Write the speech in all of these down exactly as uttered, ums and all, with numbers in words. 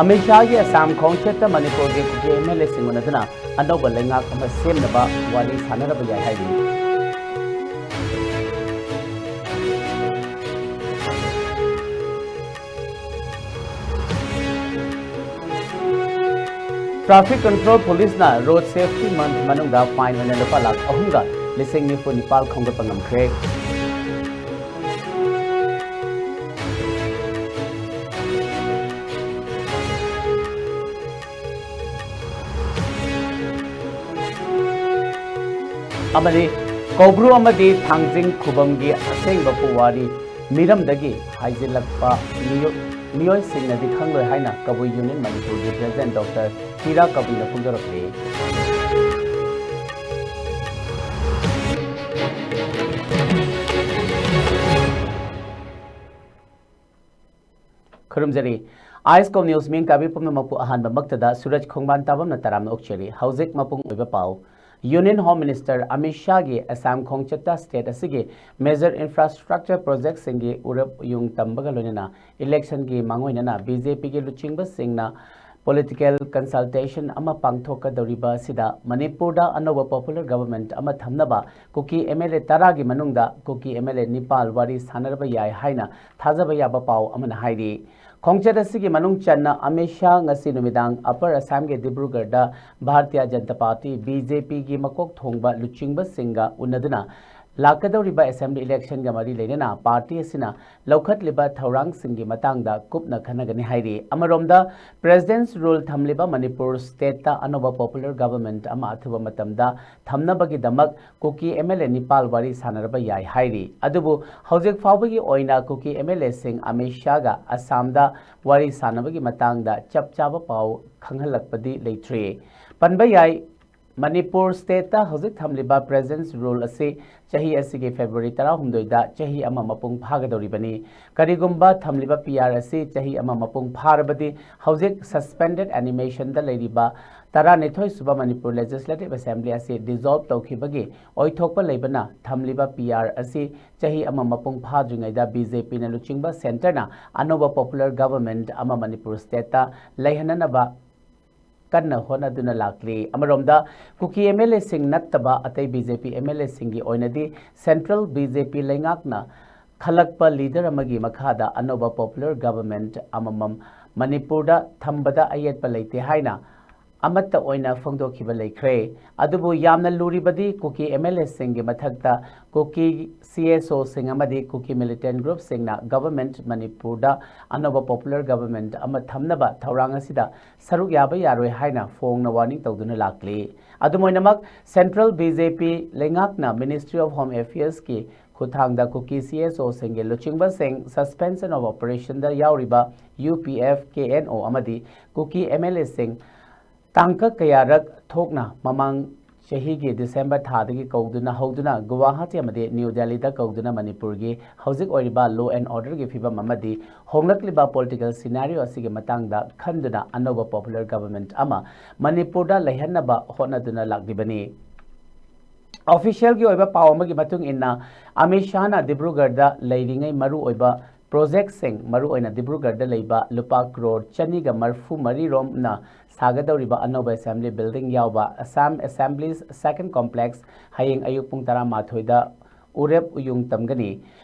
ꯑꯃꯤꯠ ꯁꯥꯍꯒꯤ ꯑꯁꯥꯝ ꯈꯣꯡꯆꯠꯇ ꯃꯅꯤꯄꯨꯔꯒꯤ ꯀꯨꯀꯤ M L ꯑꯦꯁꯤꯡ ꯎꯅꯗꯨꯅ ꯑꯅꯧꯕ ꯂꯩꯉꯥꯛ ꯑꯃ ꯁꯦꯝꯅꯕ ꯋꯥꯔꯤ ꯁꯥꯟꯅꯔꯕ ꯌꯥꯏ ꯍꯥꯏꯔꯤ꯫ Traffic Control Police ꯅ Road Safety Month ꯃꯅꯨꯡꯗ fine ꯑꯣꯏꯅ ꯂꯨꯄꯥ ꯂꯥꯈ ꯑꯍꯨꯝꯒ ꯂꯤꯁꯤꯡ ꯅꯤꯐꯨ ꯅꯤꯄꯥꯜ ꯈꯣꯝꯒꯠꯄ ꯉꯝꯈ꯭ꯔꯦ꯫ ꯑꯃꯗꯤ ꯀꯧꯕ꯭ꯔꯨ ꯑꯃꯗꯤ ꯊꯥꯡꯖꯤꯡ ꯈꯨꯕꯝꯒꯤ ꯑꯁꯦꯡꯕ ꯄꯨꯋꯥꯔꯤ ꯃꯤꯔꯝꯗꯒꯤ ꯍꯥꯏꯖꯤꯜꯂꯛꯄ ꯃꯤꯑꯣ-, ꯃꯤꯑꯣꯏꯁꯤꯡꯅꯗꯤ ꯈꯪꯂꯣꯏ ꯍꯥꯏꯅ ꯀꯕꯨꯏ ꯌꯨꯅꯤꯌꯟ ꯃꯅꯤꯄꯨꯔꯒꯤ ꯄ꯭ꯔꯦꯁꯤꯗꯦꯟꯠ ꯗꯣꯛꯇꯔ ꯍꯤꯔꯥ ꯀꯕꯨꯏꯅ ꯐꯣꯡꯗꯣꯔꯛꯂꯤ꯫ ꯈꯨꯔꯨꯝꯖꯔꯤ꯫ ꯑꯥꯏꯁ ꯀꯣ ꯅ꯭ꯌꯨꯁ ꯃꯤꯡ ꯀꯥꯕꯤ ꯄꯨꯝꯅꯃꯛꯄꯨ ꯑꯍꯥꯟꯕꯃꯛꯇꯗ ꯁꯨꯔꯖ ꯈꯣꯡꯕꯥꯟ ꯇꯥꯕꯝꯅ ꯇꯔꯥꯝꯅ ꯑꯣꯛꯆꯔꯤ꯫ ꯍꯧꯖꯤꯛ ꯃꯄꯨꯡ ꯑꯣꯏꯕ ꯄꯥꯎ꯫ ꯌꯨꯅꯤꯌꯟ ꯍꯣꯝ ꯃꯤꯅꯤꯁꯇꯔ ꯑꯃꯤꯠ ꯁꯥꯍꯒꯤ ꯑꯁꯥꯝ ꯈꯣꯡꯆꯠꯇ ꯁ꯭ꯇꯦꯠ ꯑꯁꯤꯒꯤ ꯃꯦꯖꯔ ꯏꯟꯐ꯭ꯔꯥꯁ꯭ꯇ꯭ꯔꯛꯆꯔ ꯄ꯭ꯔꯣꯖꯦꯛꯁꯤꯡꯒꯤ ꯎꯔꯞ ꯌꯨꯡ ꯇꯝꯕꯒ ꯂꯣꯏꯅꯅ ꯏꯂꯦꯛꯁꯟꯒꯤ ꯃꯥꯡꯑꯣꯏꯅꯅ ꯕꯤ ꯖꯦ ꯄꯤꯒꯤ ꯂꯨꯆꯤꯡꯕꯁꯤꯡꯅ ꯄꯣꯂꯤꯇꯤꯀꯦꯜ ꯀꯟꯁꯜꯇꯦꯁꯟ ꯑꯃ ꯄꯥꯡꯊꯣꯛꯀꯗꯧꯔꯤꯕ ꯑꯁꯤꯗ ꯃꯅꯤꯄꯨꯔꯗ ꯑꯅꯧꯕ ꯄꯣꯄꯨꯂꯔ ꯒꯚꯔꯟꯃꯦꯟꯠ ꯑꯃ ꯊꯝꯅꯕ ꯀꯨꯀꯤ ꯑꯦꯝ ꯑꯦꯜ ꯑꯦ ꯇꯔꯥꯒꯤ ꯃꯅꯨꯡꯗ ꯀꯨꯀꯤ ꯑꯦꯝ ꯑꯦꯜ ꯑꯦ ꯅꯤꯄꯥꯜ ꯋꯥꯔꯤ ꯁꯥꯟꯅꯔꯕ ꯌꯥꯏ ꯍꯥꯏꯅ ꯊꯥꯖꯕ ꯌꯥꯕ ꯄꯥꯎ ꯑꯃꯅ ꯍꯥꯏꯔꯤ꯫ ꯈꯣꯡꯆꯠ ꯑꯁꯤꯒꯤ ꯃꯅꯨꯡ ꯆꯟꯅ ꯑꯃꯤꯠ ꯁꯥꯍ ꯉꯁꯤ ꯅꯨꯃꯤꯗꯥꯡ ꯑꯄꯔ ꯑꯁꯥꯝꯒꯤ ꯗꯤꯕ꯭ꯔꯨꯒꯔꯗ Bharatiya Janata party, B J ꯄꯤꯒꯤ ꯃꯀꯣꯛ ꯊꯣꯡꯕ ꯂꯨꯆꯤꯡꯕꯁꯤꯡꯒ ꯎꯅꯗꯨꯅ ꯂꯥꯛꯀꯗꯧꯔꯤꯕ ꯑꯦꯁꯦꯝꯕ꯭ꯂꯤ ꯏꯂꯦꯛꯁꯟꯒ ꯃꯔꯤ ꯂꯩꯅꯅ ꯄꯥꯔꯇꯤ ꯑꯁꯤꯅ ꯂꯧꯈꯠꯂꯤꯕ ꯊꯧꯔꯥꯡꯁꯤꯡꯒꯤ ꯃꯇꯥꯡꯗ ꯀꯨꯞꯅ ꯈꯟꯅꯒꯅꯤ ꯍꯥꯏꯔꯤ꯫ ꯑꯃꯔꯣꯝꯗ, ꯄ꯭ꯔꯦꯁꯤꯗꯦꯟꯠꯁ ꯔꯨꯜ ꯊꯝꯂꯤꯕ ꯃꯅꯤꯄꯨꯔ ꯁ꯭ꯇꯦꯠꯇ ꯑꯅꯧꯕ ꯄꯣꯄꯨꯂꯔ ꯒꯚꯔꯟꯃꯦꯟꯠ ꯑꯃ ꯑꯊꯨꯕ ꯃꯇꯝꯗ ꯊꯝꯅꯕꯒꯤꯗꯃꯛ ꯀꯨꯀꯤ ꯑꯦꯝ ꯑꯦꯜ ꯑꯦ ꯅꯤꯄꯥꯜ ꯋꯥꯔꯤ ꯁꯥꯟꯅꯔꯕ ꯌꯥꯏ ꯍꯥꯏꯔꯤ꯫ ꯑꯗꯨꯕꯨ ꯍꯧꯖꯤꯛ ꯐꯥꯎꯕꯒꯤ ꯑꯣꯏꯅ ꯀꯨꯀꯤ ꯑꯦꯝ ꯑꯦꯜ ꯑꯦꯁꯤꯡ ꯑꯃꯤꯠ ꯁꯥꯍꯒ ꯑꯁꯥꯝꯗ ꯋꯥꯔꯤ ꯁꯥꯟꯅꯕꯒꯤ ꯃꯇꯥꯡꯗ ꯆꯞ ꯆꯥꯕ ꯄꯥꯎ ꯈꯪꯍꯜꯂꯛꯄꯗꯤ ꯂꯩꯇ꯭ꯔꯤ꯫ ꯄꯟꯕ ꯌꯥꯏ, ꯃꯅꯤꯄꯨꯔ ꯁ꯭ꯇꯦꯠꯇ ꯍꯧꯖꯤꯛ ꯊꯝꯂꯤꯕ ꯄ꯭ꯔꯦꯖꯦꯟꯁ ꯔꯨꯜ ꯑꯁꯤ ꯆꯍꯤ ꯑꯁꯤꯒꯤ ꯐꯦꯕ꯭ꯔꯨꯋꯥꯔꯤ ꯇꯔꯥꯍꯨꯝꯗꯣꯏꯗ ꯆꯍꯤ ꯑꯃ ꯃꯄꯨꯡ ꯐꯥꯒꯗꯧꯔꯤꯕꯅꯤ꯫ ꯀꯔꯤꯒꯨꯝꯕ ꯊꯝꯂꯤꯕ ꯄꯤ ꯑꯥꯔ ꯑꯁꯤ ꯆꯍꯤ ꯑꯃ ꯃꯄꯨꯡ ꯐꯥꯔꯕꯗꯤ, ꯍꯧꯖꯤꯛ ꯁꯁꯄꯦꯟꯗꯦꯗ ꯑꯦꯅꯤꯃꯦꯁꯟꯗ ꯂꯩꯔꯤꯕ ꯇꯔꯥꯅꯤꯊꯣꯏ ꯁꯨꯕ ꯃꯅꯤꯄꯨꯔ ꯂꯦꯖꯤꯁꯂꯦꯇꯤꯚ ꯑꯦꯁꯦꯝꯕ꯭ꯂꯤ ꯑꯁꯤ ꯗꯤꯖꯣꯜꯕ ꯇꯧꯈꯤꯕꯒꯤ ꯑꯣꯏꯊꯣꯛꯄ ꯂꯩꯕꯅ, ꯊꯝꯂꯤꯕ ꯄꯤ ꯑꯥꯔ ꯑꯁꯤ ꯆꯍꯤ ꯑꯃ ꯃꯄꯨꯡ ꯐꯥꯗ꯭ꯔꯤꯉꯩꯗ ꯕꯤ ꯖꯦ ꯄꯤꯅ ꯂꯨꯆꯤꯡꯕ ꯁꯦꯟꯇꯔꯅ ꯑꯅꯧꯕ ꯄꯣꯄꯨꯂꯔ ꯒꯚꯔꯟꯃꯦꯟꯠ ꯑꯃ ꯃꯅꯤꯄꯨꯔ ꯁ꯭ꯇꯦꯠꯇ ꯂꯩꯍꯟꯅꯅꯕ ꯀꯟꯅ ꯍꯣꯠꯅꯗꯨꯅ ꯂꯥꯛꯂꯤ꯫ ꯑꯃꯔꯣꯝꯗ, ꯀꯨꯀꯤ ꯑꯦꯝ ꯑꯦꯜ ꯑꯦꯁꯤꯡ ꯅꯠꯇꯕ ꯑꯇꯩ B J P M L ꯑꯦꯁꯤꯡꯒꯤ ꯑꯣꯏꯅꯗꯤ ꯁꯦꯟꯇ꯭ꯔꯦꯜ ꯕꯤ ꯖꯦ ꯄꯤ ꯂꯩꯉꯥꯛꯅ ꯈꯜꯂꯛꯄ ꯂꯤꯗꯔ ꯑꯃꯒꯤ ꯃꯈꯥꯗ ꯑꯅꯧꯕ ꯄꯣꯄꯨꯂꯔ ꯒꯚꯔꯟꯃꯦꯟꯠ ꯑꯃꯃꯝ ꯃꯅꯤꯄꯨꯔꯗ ꯊꯝꯕꯗ ꯑꯌꯦꯠꯄ ꯂꯩꯇꯦ ꯍꯥꯏꯅ ꯑꯃꯠꯇ ꯑꯣꯏꯅ ꯐꯣꯡꯗꯣꯛꯈꯤꯕ ꯂꯩꯈ꯭ꯔꯦ꯫ ꯑꯗꯨꯕꯨ ꯌꯥꯝꯅ ꯂꯨꯔꯤꯕꯗꯤ ꯀꯨꯀꯤ ꯑꯦꯝ ꯑꯦꯜ ꯑꯦꯁꯤꯡꯒꯤ ꯃꯊꯛꯇ ꯀꯨꯀꯤ ꯁꯤ ꯑꯦꯁ ꯑꯣꯁꯤꯡ ꯑꯃꯗꯤ ꯀꯨꯀꯤ ꯃꯤꯂꯤꯇꯦꯟꯠ ꯒ꯭ꯔꯨꯞꯁꯤꯡꯅ ꯒꯚꯔꯟꯃꯦꯟꯠ ꯃꯅꯤꯄꯨꯔꯗ ꯑꯅꯧꯕ ꯄꯣꯄꯨꯂꯔ ꯒꯚꯔꯟꯃꯦꯟꯠ ꯑꯃ ꯊꯝꯅꯕ ꯊꯧꯔꯥꯡ ꯑꯁꯤꯗ ꯁꯔꯨꯛ ꯌꯥꯕ ꯌꯥꯔꯣꯏ ꯍꯥꯏꯅ ꯐꯣꯡꯅ ꯋꯥꯔꯅꯤꯡ ꯇꯧꯗꯨꯅ ꯂꯥꯛꯂꯤ꯫ ꯑꯗꯨꯝ ꯑꯣꯏꯅꯃꯛ, ꯁꯦꯟꯇ꯭ꯔꯦꯜ ꯕꯤ ꯖꯦ ꯄꯤ ꯂꯩꯉꯥꯛꯅ ꯃꯤꯅꯤꯁꯇ꯭ꯔꯤ ꯑꯣꯐ ꯍꯣꯝ ꯑꯦꯐꯤꯌꯔꯁꯀꯤ ꯈꯨꯠꯊꯥꯡꯗ ꯀꯨꯀꯤ ꯁꯤ ꯑꯦꯁ ꯑꯣꯁꯤꯡꯒꯤ ꯂꯨꯆꯤꯡꯕꯁꯤꯡ ꯁꯁꯄꯦꯟꯁꯟ ꯑꯣꯐ ꯑꯣꯄꯔꯦꯁꯟꯗ ꯌꯥꯎꯔꯤꯕ U P F, K N O ꯑꯃꯗꯤ ꯀꯨꯀꯤ ꯑꯦꯝ ꯑꯦꯜ ꯑꯦꯁꯤꯡ ꯇꯥꯡꯀꯛ ꯀꯌꯥꯔꯛ ꯊꯣꯛꯅ ꯃꯃꯥꯡ ꯆꯍꯤꯒꯤ ꯗꯤꯁꯦꯝꯕꯔ ꯊꯥꯗꯒꯤ ꯀꯧꯗꯨꯅ ꯍꯧꯗꯨꯅ ꯒꯨꯋꯥꯍꯥꯇꯤ ꯑꯃꯗꯤ ꯅ꯭ꯌꯨ ꯗꯦꯜꯂꯤꯗ ꯀꯧꯗꯨꯅ ꯃꯅꯤꯄꯨꯔꯒꯤ ꯍꯧꯖꯤꯛ ꯑꯣꯏꯔꯤꯕ ꯂꯣ ꯑꯦꯟ ꯑꯣꯔꯗꯔꯒꯤ ꯐꯤꯕꯝ ꯑꯃꯗꯤ ꯍꯣꯡꯂꯛꯂꯤꯕ ꯄꯣꯂꯤꯇꯤꯀꯦꯜ ꯁꯤꯅꯥꯔꯤꯑꯣ ꯑꯁꯤꯒꯤ ꯃꯇꯥꯡꯗ ꯈꯟꯗꯨꯅ ꯑꯅꯧꯕ ꯄꯣꯄꯨꯂꯔ ꯒꯚꯔꯟꯃꯦꯟꯠ ꯑꯃ ꯃꯅꯤꯄꯨꯔꯗ ꯂꯩꯍꯟꯅꯕ ꯍꯣꯠꯅꯗꯨꯅ ꯂꯥꯛꯂꯤꯕꯅꯤ꯫ ꯑꯣꯐꯤꯁꯤꯌꯦꯜꯒꯤ ꯑꯣꯏꯕ ꯄꯥꯎ ꯑꯃꯒꯤ ꯃꯇꯨꯡ ꯏꯟꯅ, ꯑꯃꯤꯠ ꯁꯥꯍꯅ ꯗꯤꯕ꯭ꯔꯨꯒꯔꯗ ꯂꯩꯔꯤꯉꯩ ꯃꯔꯨꯑꯣꯏꯕ ꯄ꯭ꯔꯣꯖꯦꯛꯁꯤꯡ, ꯃꯔꯨꯑꯣꯏꯅ ꯗꯤꯕ꯭ꯔꯨꯒꯔꯗ ꯂꯩꯕ ꯂꯨꯄꯥ ꯀ꯭ꯔꯣꯔ ꯆꯅꯤꯒ ꯃꯔꯤꯐꯨ ꯃꯔꯤ ꯔꯣꯝꯅ ꯁꯥꯒꯗꯧꯔꯤꯕ ꯑꯅꯧꯕ ꯑꯦꯁꯦꯝꯕ꯭ꯂꯤ ꯕꯤꯜꯗꯤꯡ ꯌꯥꯎꯕ ꯑꯁꯥꯝ ꯑꯦꯁꯦꯝꯕ꯭ꯂꯤꯁ ꯁꯦꯀꯦꯟ ꯀꯣꯝꯄ꯭ꯂꯦꯛꯁ ꯍꯌꯦꯡ ꯑꯌꯨꯛ ꯄꯨꯡ ꯇꯔꯥꯃꯥꯊꯣꯏꯗ ꯎꯔꯦꯞ ꯎꯌꯨꯡ ꯇꯝꯒꯅꯤ꯫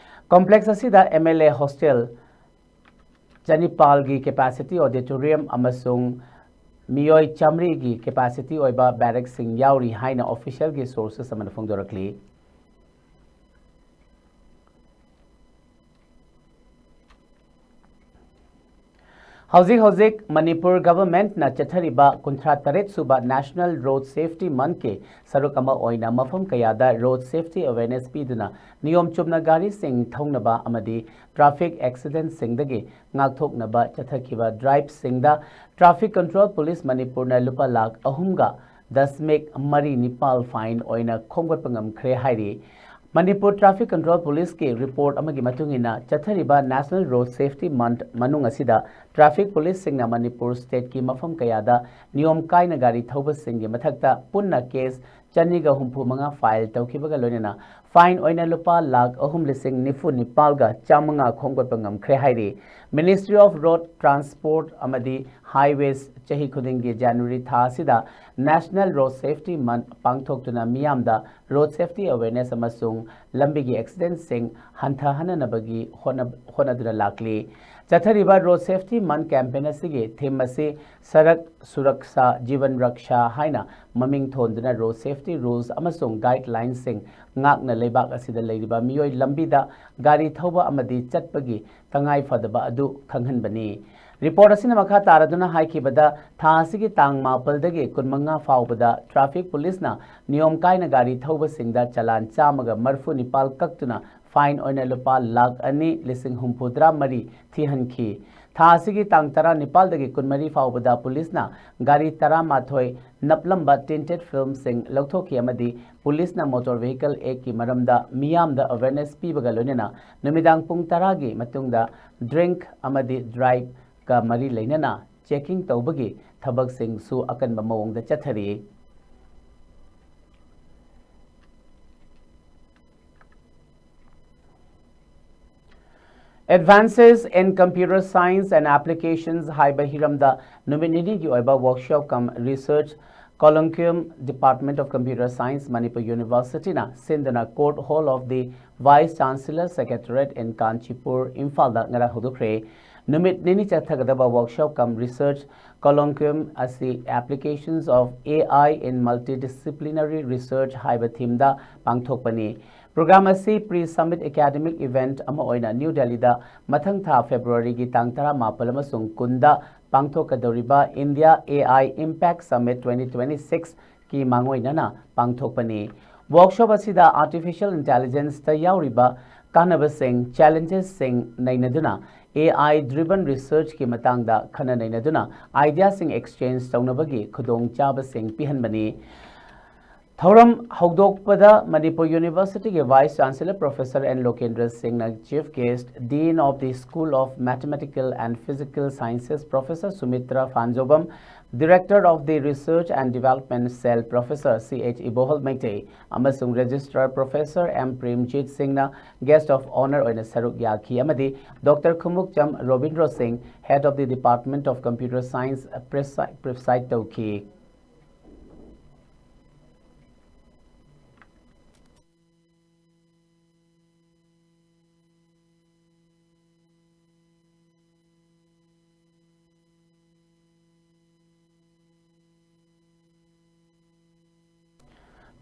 ꯀꯣꯝꯄ꯭ꯂꯦꯛꯁ ꯑꯁꯤꯗ ꯑꯦꯝ ꯑꯦꯜ ꯑꯦ ꯍꯣꯁꯇꯦꯜ, ꯆꯅꯤꯄꯥꯜꯒꯤ ꯀꯦꯄꯥꯁꯤꯇꯤ ꯑꯣꯗꯤꯇꯣꯔꯤꯌꯝ ꯑꯃꯁꯨꯡ ꯃꯤꯑꯣꯏ ꯆꯥꯃꯔꯤꯒꯤ ꯀꯦꯄꯥꯁꯤꯇꯤ ꯑꯣꯏꯕ ꯕꯦꯔꯦꯛꯁꯤꯡ ꯌꯥꯎꯔꯤ ꯍꯥꯏꯅ ꯑꯣꯐꯤꯁꯤꯌꯦꯜꯒꯤ ꯁꯣꯔꯁꯦꯁ ꯑꯃꯅ ꯐꯣꯡꯗꯣꯔꯛꯂꯤ꯫ ꯍꯧꯖꯤꯛ ꯍꯧꯖꯤꯛ ꯃꯅꯤꯄꯨꯔ ꯒꯚꯔꯟꯃꯦꯟꯠꯅ ꯆꯠꯊꯔꯤꯕ ꯀꯨꯟꯊ꯭ꯔꯥ ꯇꯔꯦꯠ ꯁꯨꯕ ꯅꯦꯁꯅꯦꯜ ꯔꯣꯗ ꯁꯦꯐꯇꯤ ꯃꯟꯊꯀꯤ ꯁꯔꯨꯛ ꯑꯃ ꯑꯣꯏꯅ ꯃꯐꯝ ꯀꯌꯥꯗ ꯔꯣꯗ ꯁꯦꯐꯇꯤ ꯑꯦꯋꯦꯔꯅꯦꯁ ꯄꯤꯗꯨꯅ ꯅꯤꯌꯣꯝ ꯆꯨꯝꯅ ꯒꯥꯔꯤꯁꯤꯡ ꯊꯧꯅꯕ ꯑꯃꯗꯤ ꯇ꯭ꯔꯥꯐꯤꯛ ꯑꯦꯛꯁꯤꯗꯦꯟꯠꯁꯤꯡꯗꯒꯤ ꯉꯥꯛꯊꯣꯛꯅꯕ ꯆꯠꯊꯈꯤꯕ ꯗ꯭ꯔꯥꯏꯚꯁꯤꯡꯗ ꯇ꯭ꯔꯥꯐꯤꯛ ꯀꯟꯇ꯭ꯔꯣꯜ ꯄꯨꯂꯤꯁ ꯃꯅꯤꯄꯨꯔꯅ ꯂꯨꯄꯥ ꯂꯥꯈ ꯑꯍꯨꯝꯒ ꯗꯁꯃꯤꯛ ꯃꯔꯤ ꯅꯤꯄꯥꯜ fine ꯑꯣꯏꯅ ꯈꯣꯝꯒꯠꯄ ꯉꯝꯈ꯭ꯔꯦ ꯍꯥꯏꯔꯤ꯫ ꯃꯅꯤꯄꯨꯔ Traffic Control Policeꯀꯤ report ꯑꯃꯒꯤ ꯃꯇꯨꯡ ꯏꯟꯅ, ꯆꯠꯊꯔꯤꯕ National Road Safety Month ꯃꯅꯨꯡ ꯑꯁꯤꯗ traffic policeꯁꯤꯡꯅ ꯃꯅꯤꯄꯨꯔ stateꯀꯤ ꯃꯐꯝ ꯀꯌꯥꯗ ꯅꯤꯌꯣꯝ ꯀꯥꯏꯅ ꯒꯥꯔꯤ ꯊꯧꯕꯁꯤꯡꯒꯤ ꯃꯊꯛꯇ ꯄꯨꯟꯅ case ꯆꯅꯤꯒ ꯍꯨꯝꯐꯨ ꯃꯉꯥ file ꯇꯧꯈꯤꯕꯒ ꯂꯣꯏꯅꯅ fine ꯑꯣꯏꯅ ꯂꯨꯄꯥ ꯂꯥꯈ ꯑꯍꯨꯝ ꯂꯤꯁꯤꯡ ꯅꯤꯐꯨ ꯅꯤꯄꯥꯜꯒ ꯆꯥꯃꯉꯥ ꯈꯣꯝꯒꯠꯄ ꯉꯝꯈ꯭ꯔꯦ ꯍꯥꯏꯔꯤ꯫ Ministry of Road Transport ꯑꯃꯗꯤ Highways ꯆꯍꯤ ꯈꯨꯗꯤꯡꯒꯤ January ꯊꯥ ꯑꯁꯤꯗ National Road Safety Month ꯄꯥꯡꯊꯣꯛꯇꯨꯅ ꯃꯤꯌꯥꯝꯗ road safety awareness ꯑꯃꯁꯨꯡ ꯂꯝꯕꯤꯒꯤ accidentꯁꯤꯡ ꯍꯟꯊꯍꯟꯅꯅꯕꯒꯤ ꯍꯣꯠꯅ-, ꯍꯣꯠꯅꯗꯨꯅ ꯂꯥꯛꯂꯤ꯫ ꯆꯠꯊꯔꯤꯕ Road Safety Month campaign ꯑꯁꯤꯒꯤ theme ꯑꯁꯤ ꯁꯔꯛ ꯁꯨꯔꯛꯁꯥ ꯖꯤꯕꯟ ꯔꯛꯁꯥ ꯍꯥꯏꯅ ꯃꯃꯤꯡ ꯊꯣꯟꯗꯨꯅ road safety rules ꯑꯃꯁꯨꯡ guidelinesꯁꯤꯡ ꯉꯥꯛꯅ ꯂꯩꯕꯥꯛ ꯑꯁꯤꯗ ꯂꯩꯔꯤꯕ ꯃꯤꯑꯣꯏ ꯂꯝꯕꯤꯗ ꯒꯥꯔꯤ ꯊꯧꯕ ꯑꯃꯗꯤ ꯆꯠꯄꯒꯤ ꯇꯉꯥꯏ ꯐꯗꯕ ꯑꯗꯨ ꯈꯪꯍꯟꯕꯅꯤ꯫ Report ꯑꯁꯤꯅ ꯃꯈꯥ ꯇꯥꯔꯗꯨꯅ ꯍꯥꯏꯈꯤꯕꯗ, ꯊꯥ ꯑꯁꯤꯒꯤ ꯇꯥꯡ ꯃꯥꯄꯜꯗꯒꯤ ꯀꯨꯟꯃꯉꯥ ꯐꯥꯎꯕꯗ traffic policeꯅ ꯅꯤꯌꯣꯝ ꯀꯥꯏꯅ ꯒꯥꯔꯤ ꯊꯧꯕꯁꯤꯡꯗ ꯆꯂꯥꯟ ꯆꯥꯝꯃꯒ ꯃꯔꯤꯐꯨ ꯅꯤꯄꯥꯜ ꯀꯛꯇꯨꯅ fine ꯑꯣꯏꯅ ꯂꯨꯄꯥ ꯂꯥꯈ ꯑꯅꯤ ꯂꯤꯁꯤꯡ ꯍꯨꯝꯐꯨꯇꯔꯥ ꯃꯔꯤ ꯊꯤꯍꯟꯈꯤ꯫ ꯊꯥ ꯑꯁꯤꯒꯤ ꯇꯥꯡ ꯇꯔꯥꯅꯤꯄꯥꯜꯗꯒꯤ ꯀꯨꯟꯃꯔꯤ ꯐꯥꯎꯕꯗ policeꯅ ꯒꯥꯔꯤ ꯇꯔꯥꯃꯥꯊꯣꯏ ꯅꯞꯂꯝꯕ tinted filmꯁꯤꯡ ꯂꯧꯊꯣꯛꯈꯤ ꯑꯃꯗꯤ policeꯅ Motor Vehicle Actꯀꯤ ꯃꯔꯝꯗ ꯃꯤꯌꯥꯝꯗ awareness ꯄꯤꯕꯒ ꯂꯣꯏꯅꯅ ꯅꯨꯃꯤꯗꯥꯡ ꯄꯨꯡ ꯇꯔꯥꯒꯤ ꯃꯇꯨꯡꯗ drink ꯑꯃꯗꯤ driveꯀ ꯃꯔꯤ ꯂꯩꯅꯅ checking ꯇꯧꯕꯒꯤ ꯊꯕꯛꯁꯤꯡꯁꯨ ꯑꯀꯟꯕ ꯃꯑꯣꯡꯗ ꯆꯠꯊꯔꯤ꯫ Advances in Computer Science and Applications ꯍꯥꯏꯕ ꯍꯤꯔꯝꯗ ꯅꯨꯃꯤꯠ ꯅꯤꯅꯤꯒꯤ ꯑꯣꯏꯕ workshop cum research colloquium Department of Computer Science, Manipur Universityꯅ ꯁꯤꯟꯗꯨꯅ Court Hall of the Vice Chancellor Secretariat in Kanchipur, ꯏꯝꯐꯥꯜꯗ ꯉꯔꯥꯡ ꯍꯧꯗꯣꯛꯈ꯭ꯔꯦ꯫ ꯅꯨꯃꯤꯠ ꯅꯤꯅꯤ ꯆꯠꯊꯒꯗꯕ workshop cum research colloquium ꯑꯁꯤ Applications of A I in Multidisciplinary Research ꯍꯥꯏꯕ themeꯗ ꯄꯥꯡꯊꯣꯛꯄꯅꯤ꯫ Program ꯑꯁꯤ pre-summit academic event ꯑꯃ ꯑꯣꯏꯅ ꯅ꯭ꯌꯨ ꯗꯦꯜꯂꯤꯗ ꯃꯊꯪ ꯊꯥ Februaryꯒꯤ ꯇꯥꯡ ꯇꯔꯥꯃꯥꯄꯜ ꯑꯃꯁꯨꯡ ꯀꯨꯟꯗ ꯄꯥꯡꯊꯣꯛꯀꯗꯧꯔꯤꯕ India A I Impact Summit twenty twenty-sixꯀꯤ ꯃꯥꯡꯑꯣꯏꯅꯅ ꯄꯥꯡꯊꯣꯛꯄꯅꯤ꯫ Workshop ꯑꯁꯤꯗ artificial intelligenceꯇ ꯌꯥꯎꯔꯤꯕ ꯀꯥꯟꯅꯕꯁꯤꯡ, challengesꯁꯤꯡ ꯅꯩꯅꯗꯨꯅ AI driven research ꯀꯤ ꯃꯇꯥꯡꯗ ꯈꯟꯅ ꯅꯩꯅꯗꯨꯅ ideaꯁꯤꯡ exchange ꯇꯧꯅꯕꯒꯤ ꯈꯨꯗꯣꯡꯆꯥꯕꯁꯤꯡ ꯄꯤꯍꯟꯕꯅꯤ꯫ ꯊꯧꯔꯝ ꯍꯧꯗꯣꯛꯄꯗ ꯃꯅꯤꯄꯨꯔ ꯌꯨꯅꯤꯚꯔꯁꯤꯇꯤꯒꯤ Vice Chancellor Professor N ꯂꯣꯀꯦꯟꯗ꯭ꯔ ꯁꯤꯡꯅ chief guest, Dean of the School of Mathematical and Physical Sciences Professor ꯁꯨꯃꯤꯇ꯭ꯔ ꯐꯥꯟꯖꯣꯕꯝ, Director of the Research and Development Cell Professor C H ꯏꯕꯣꯍꯜ Meitei ꯑꯃꯁꯨꯡ Registrar Professor M ꯄ꯭ꯔꯦꯝꯖꯤꯠ ꯁꯤꯡꯅ guest of honour ꯑꯣꯏꯅ ꯁꯔꯨꯛ ꯌꯥꯈꯤ ꯑꯃꯗꯤ Doctor Khumukcham Robindro ꯁꯤꯡ, Head of the Department of Computer Science, preside preside ꯇꯧꯈꯤ꯫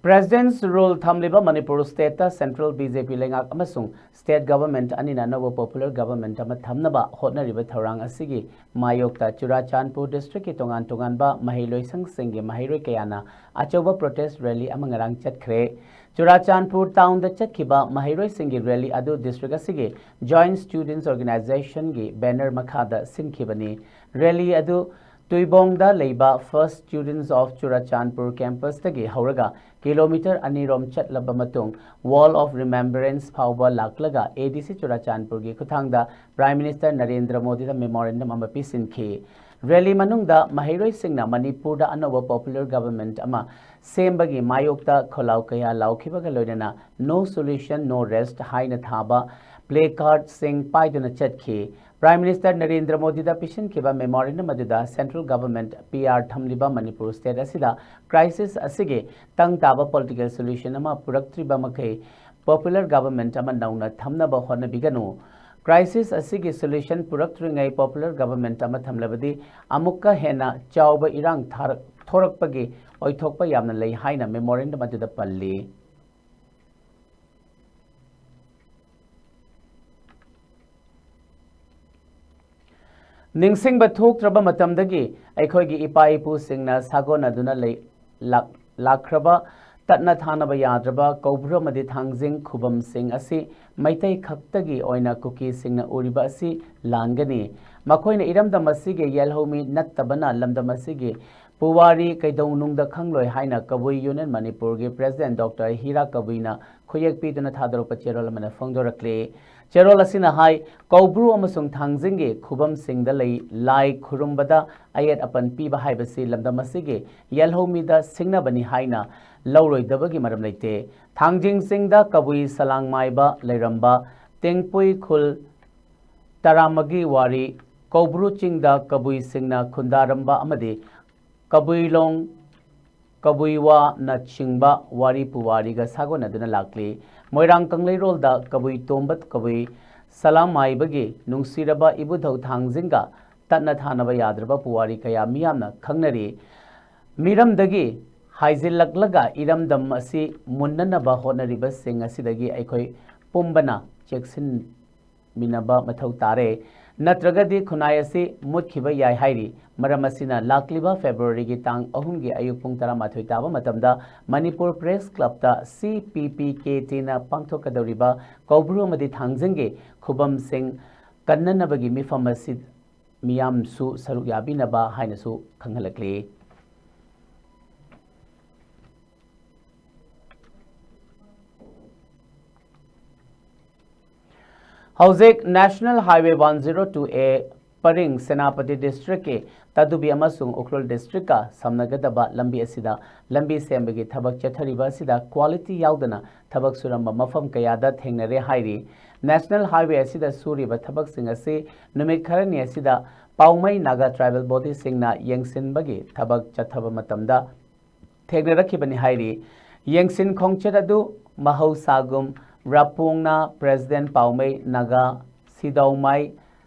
President's Rule ꯊꯝꯂꯤꯕ Manipur stateꯇ central BJP ꯂꯩꯉꯥꯛ ꯑꯃꯁꯨꯡ state government ꯑꯅꯤꯅ ꯑꯅꯧꯕ popular government ꯑꯃ ꯊꯝꯅꯕ ꯍꯣꯠꯅꯔꯤꯕ ꯊꯧꯔꯥꯡ ꯑꯁꯤꯒꯤ ꯃꯥꯌꯣꯛꯇ ꯆꯨꯔꯥꯆꯥꯟꯄꯨꯔ districtꯀꯤ ꯇꯣꯉꯥꯟ ꯇꯣꯉꯥꯟꯕ ꯃꯍꯩꯂꯣꯏꯁꯪꯁꯤꯡꯒꯤ ꯃꯍꯩꯔꯣꯏ ꯀꯌꯥꯅ ꯑꯆꯧꯕ protest rally ꯑꯃ ꯉꯔꯥꯡ ꯆꯠꯈ꯭ꯔꯦ꯫ ꯆꯨꯔꯥꯆꯥꯟꯄꯨꯔ townꯗ ꯆꯠꯈꯤꯕ ꯃꯍꯩꯔꯣꯏꯁꯤꯡꯒꯤ rally ꯑꯗꯨ district ꯑꯁꯤꯒꯤ Joint Students Organizationꯒꯤ banner ꯃꯈꯥꯗ ꯁꯤꯟꯈꯤꯕꯅꯤ꯫ Rally ꯑꯗꯨ ꯇꯨꯏꯕꯣꯡꯗ ꯂꯩꯕ First Students of Churachandpur campusꯇꯒꯤ ꯍꯧꯔꯒ kilometre ꯑꯅꯤꯔꯣꯝ ꯆꯠꯂꯕ ꯃꯇꯨꯡ Wall of Remembrance ꯐꯥꯎꯕ ꯂꯥꯛꯂꯒ ADC ꯆꯨꯔꯥꯆꯥꯟꯄꯨꯔꯒꯤ ꯈꯨꯠꯊꯥꯡꯗ Prime Minister ꯅꯔꯦꯟꯗ꯭ꯔ ꯃꯣꯗꯤꯗ memorandum ꯑꯃ ꯄꯤꯁꯤꯟꯈꯤ꯫ Rally ꯃꯅꯨꯡꯗ ꯃꯍꯩꯔꯣꯏꯁꯤꯡꯅ ꯃꯅꯤꯄꯨꯔꯗ ꯑꯅꯧꯕ popular government ꯑꯃ ꯁꯦꯝꯕꯒꯤ ꯃꯥꯌꯣꯛꯇ ꯈꯣꯜꯂꯥꯎ ꯀꯌꯥ ꯂꯥꯎꯈꯤꯕꯒ ꯂꯣꯏꯅꯅ No Solution, No Rest ꯍꯥꯏꯅ ꯊꯥꯕ placardꯁꯤꯡ ꯄꯥꯏꯗꯨꯅ ꯆꯠꯈꯤ꯫ Prime Minister ꯅꯔꯦꯟꯗ꯭ꯔ ꯃꯣꯗꯤꯗ ꯄꯤꯁꯤꯟꯈꯤꯕ memorandum ꯑꯗꯨꯗ central government PR ꯊꯝꯂꯤꯕ ꯃꯅꯤꯄꯨꯔ state ꯑꯁꯤꯗ crisis ꯑꯁꯤꯒꯤ ꯇꯪ ꯇꯥꯕ political solution ꯑꯃ ꯄꯨꯔꯛꯇ꯭ꯔꯤꯕ ꯃꯈꯩ popular government ꯑꯃ ꯅꯧꯅ ꯊꯝꯅꯕ ꯍꯣꯠꯅꯕꯤꯒꯅꯨ꯫ Crisis ꯑꯁꯤꯒꯤ solution ꯄꯨꯔꯛꯇ꯭ꯔꯤꯉꯩ popular government ꯑꯃ ꯊꯝꯂꯕꯗꯤ ꯑꯃꯨꯛꯀ ꯍꯦꯟꯅ ꯆꯥꯎꯕ ꯏꯔꯥꯡ ꯊꯥꯔꯛ-, ꯊꯣꯔꯛꯄꯒꯤ ꯑꯣꯏꯊꯣꯛꯄ ꯌꯥꯝꯅ ꯂꯩ ꯍꯥꯏꯅ memorandum ꯑꯗꯨꯗ ꯄꯜꯂꯤ꯫ ꯅꯤꯡꯁꯤꯡꯕ ꯊꯣꯛꯇ꯭ꯔꯕ ꯃꯇꯝꯗꯒꯤ ꯑꯩꯈꯣꯏꯒꯤ ꯏꯄꯥ ꯏꯄꯨꯁꯤꯡꯅ ꯁꯥꯒꯣꯟꯅꯗꯨꯅ ꯂꯩ-, ꯂꯥꯛ-, ꯂꯥꯛꯈ꯭ꯔꯕ ꯇꯠꯅ ꯊꯥꯅꯕ ꯌꯥꯗ꯭ꯔꯕ ꯀꯧꯕ꯭ꯔꯨ ꯑꯃꯗꯤ ꯊꯥꯡꯖꯤꯡ ꯈꯨꯕꯝꯁꯤꯡ ꯑꯁꯤ ꯃꯩꯇꯩ ꯈꯛꯇꯒꯤ ꯑꯣꯏꯅ ꯀꯨꯀꯤꯁꯤꯡꯅ ꯎꯔꯤꯕ ꯑꯁꯤ ꯂꯥꯟꯒꯅꯤ꯫ ꯃꯈꯣꯏꯅ ꯏꯔꯝꯗꯝ ꯑꯁꯤꯒꯤ ꯌꯦꯜꯍꯧꯃꯤ ꯅꯠꯇꯕꯅ ꯂꯝꯗꯝ ꯑꯁꯤꯒꯤ ꯄꯨꯋꯥꯔꯤ ꯀꯩꯗꯧꯅꯨꯡꯗ ꯈꯪꯂꯣꯏ ꯍꯥꯏꯅ ꯀꯕꯨꯏ ꯌꯨꯅꯤꯌꯟ ꯃꯅꯤꯄꯨꯔꯒꯤ ꯄ꯭ꯔꯦꯁꯤꯗꯦꯟꯠ ꯗꯣꯛꯇꯔ ꯍꯤꯔꯥ ꯀꯕꯨꯏꯅ ꯈꯨꯌꯦꯛ ꯄꯤꯗꯨꯅ ꯊꯥꯗꯣꯔꯛꯄ ꯆꯦꯔꯣꯜ ꯑꯃꯅ ꯐꯣꯡꯗꯣꯔꯛꯂꯤ꯫ ꯆꯦꯔꯣꯜ ꯑꯁꯤꯅ ꯍꯥꯏ, ꯀꯧꯕ꯭ꯔꯨ ꯑꯃꯁꯨꯡ ꯊꯥꯡꯖꯤꯡꯒꯤ ꯈꯨꯕꯝꯁꯤꯡꯗ ꯂꯩ ꯂꯥꯏ ꯈꯨꯔꯨꯝꯕꯗ ꯑꯌꯦꯠ ꯑꯄꯟ ꯄꯤꯕ ꯍꯥꯏꯕꯁꯤ ꯂꯝꯗꯝ ꯑꯁꯤꯒꯤ ꯌꯦꯜꯍꯧꯃꯤꯗ ꯁꯤꯡꯅꯕꯅꯤ ꯍꯥꯏꯅ ꯂꯧꯔꯣꯏꯗꯕꯒꯤ ꯃꯔꯝ ꯂꯩꯇꯦ꯫ ꯊꯥꯡꯖꯤꯡ ꯆꯤꯡꯗ ꯀꯕꯨꯏ ꯁꯂꯥꯡ ꯃꯥꯏꯕ ꯂꯩꯔꯝꯕ ꯇꯦꯡꯄꯨꯏ ꯈꯨꯜ ꯇꯔꯥꯃꯒꯤ ꯋꯥꯔꯤ, ꯀꯧꯕ꯭ꯔꯨ ꯆꯤꯡꯗ ꯀꯕꯨꯏꯁꯤꯡꯅ ꯈꯨꯟꯗꯥꯔꯝꯕ ꯑꯃꯗꯤ ꯀꯕꯨꯏꯂꯣꯡ, ꯀꯕꯨꯏꯋꯥꯅꯆꯤꯡꯕ ꯋꯥꯔꯤ ꯄꯨꯋꯥꯔꯤꯒ ꯁꯥꯒꯣꯟꯅꯗꯨꯅ ꯂꯥꯛꯂꯤ꯫ ꯃꯣꯏꯔꯥꯡ ꯀꯪꯂꯩꯔꯣꯜꯗ ꯀꯕꯨꯏ ꯇꯣꯝꯕ ꯀꯕꯨꯏ ꯁꯂꯥꯃꯥꯏꯕꯒꯤ ꯅꯨꯡꯁꯤꯔꯕ ꯏꯕꯨꯙꯧ ꯊꯥꯡꯖꯤꯡꯒ ꯇꯠꯅ ꯊꯥꯅꯕ ꯌꯥꯗ꯭ꯔꯕ ꯄꯨꯋꯥꯔꯤ ꯀꯌꯥ ꯃꯤꯌꯥꯝꯅ ꯈꯪꯅꯔꯤ꯫ ꯃꯤꯔꯝꯗꯒꯤ ꯍꯥꯏꯖꯤꯜꯂꯛꯂꯒ ꯏꯔꯝꯗꯝ ꯑꯁꯤ ꯃꯨꯟꯅꯅꯕ ꯍꯣꯠꯅꯔꯤꯕꯁꯤꯡ ꯑꯁꯤꯗꯒꯤ ꯑꯩꯈꯣꯏ ꯄꯨꯝꯕꯅ ꯆꯦꯛꯁꯤꯟ ꯃꯤꯟꯅꯕ ꯃꯊꯧ ꯇꯥꯔꯦ꯫ ꯅꯠꯇ꯭ꯔꯒꯗꯤ ꯈꯨꯟꯅꯥꯏ ꯑꯁꯤ ꯃꯨꯠꯈꯤꯕ ꯌꯥꯏ ꯍꯥꯏꯔꯤ꯫ ꯃꯔꯝ ꯑꯁꯤꯅ ꯂꯥꯛꯂꯤꯕ ꯐꯦꯕ꯭ꯔꯨꯋꯥꯔꯤꯒꯤ ꯇꯥꯡ ꯑꯍꯨꯝꯒꯤ ꯑꯌꯨꯛ ꯄꯨꯡ ꯇꯔꯥꯃꯥꯊꯣꯏ ꯇꯥꯕ ꯃꯇꯝꯗ ꯃꯅꯤꯄꯨꯔ ꯄ꯭ꯔꯦꯁ ꯀ꯭ꯂꯕꯇ ꯁꯤ ꯄꯤ ꯄꯤ ꯀꯦ ꯇꯤꯅ ꯄꯥꯡꯊꯣꯛꯀꯗꯧꯔꯤꯕ ꯀꯧꯕ꯭ꯔꯨ ꯑꯃꯗꯤ ꯊꯥꯡꯖꯤꯡꯒꯤ ꯈꯨꯕꯝꯁꯤꯡ ꯀꯟꯅꯅꯕꯒꯤ ꯃꯤꯐꯝ ꯑꯁꯤ ꯃꯤꯌꯥꯝꯁꯨ ꯁꯔꯨꯛ ꯌꯥꯕꯤꯅꯕ ꯍꯥꯏꯅꯁꯨ ꯈꯪꯍꯜꯂꯛꯂꯤ꯫ ꯍꯧꯖꯤꯛ National Highway one zero two A ꯄꯔꯤꯡ ꯁꯦꯅꯥꯄꯇꯤ ꯗꯤꯁꯇ꯭ꯔꯤꯛꯀꯤ ꯇꯥꯗꯨꯕꯤ ꯑꯃꯁꯨꯡ ꯎꯈ꯭ꯔꯨꯜ ꯗꯤꯁꯇ꯭ꯔꯤꯛꯀ ꯁꯝꯅꯒꯗꯕ ꯂꯝꯕꯤ ꯑꯁꯤꯗ ꯂꯝꯕꯤ ꯁꯦꯝꯕꯒꯤ ꯊꯕꯛ ꯆꯠꯊꯔꯤꯕ ꯑꯁꯤꯗ ꯀ꯭ꯋꯥꯂꯤꯇꯤ ꯌꯥꯎꯗꯅ ꯊꯕꯛ ꯁꯨꯔꯝꯕ ꯃꯐꯝ ꯀꯌꯥꯗ ꯊꯦꯡꯅꯔꯦ ꯍꯥꯏꯔꯤ꯫ ꯅꯦꯁꯅꯦꯜ ꯍꯥꯏꯋꯦ ꯑꯁꯤꯗ ꯁꯨꯔꯤꯕ ꯊꯕꯛꯁꯤꯡ ꯑꯁꯤ ꯅꯨꯃꯤꯠ ꯈꯔꯅꯤ ꯑꯁꯤꯗ ꯄꯥꯎꯃꯩ ꯅꯥꯒꯥ ꯇ꯭ꯔꯥꯏꯕꯦꯜ ꯕꯣꯗꯤꯁꯤꯡꯅ ꯌꯦꯡꯁꯤꯟꯕꯒꯤ ꯊꯕꯛ ꯆꯠꯊꯕ ꯃꯇꯝꯗ ꯊꯦꯡꯅꯔꯛꯈꯤꯕꯅꯤ ꯍꯥꯏꯔꯤ꯫ ꯌꯦꯡꯁꯤꯟ ꯈꯣꯡꯆꯠ ꯑꯗꯨ ꯃꯍꯧꯁꯥꯒꯨꯝ ꯔꯥꯄꯣꯡꯅ ꯄ꯭ꯔꯦꯁꯤꯗꯦꯟꯠ ꯄꯥꯎꯃꯩ ꯅꯥꯒꯥ ꯁꯤꯗꯧꯃꯥꯏ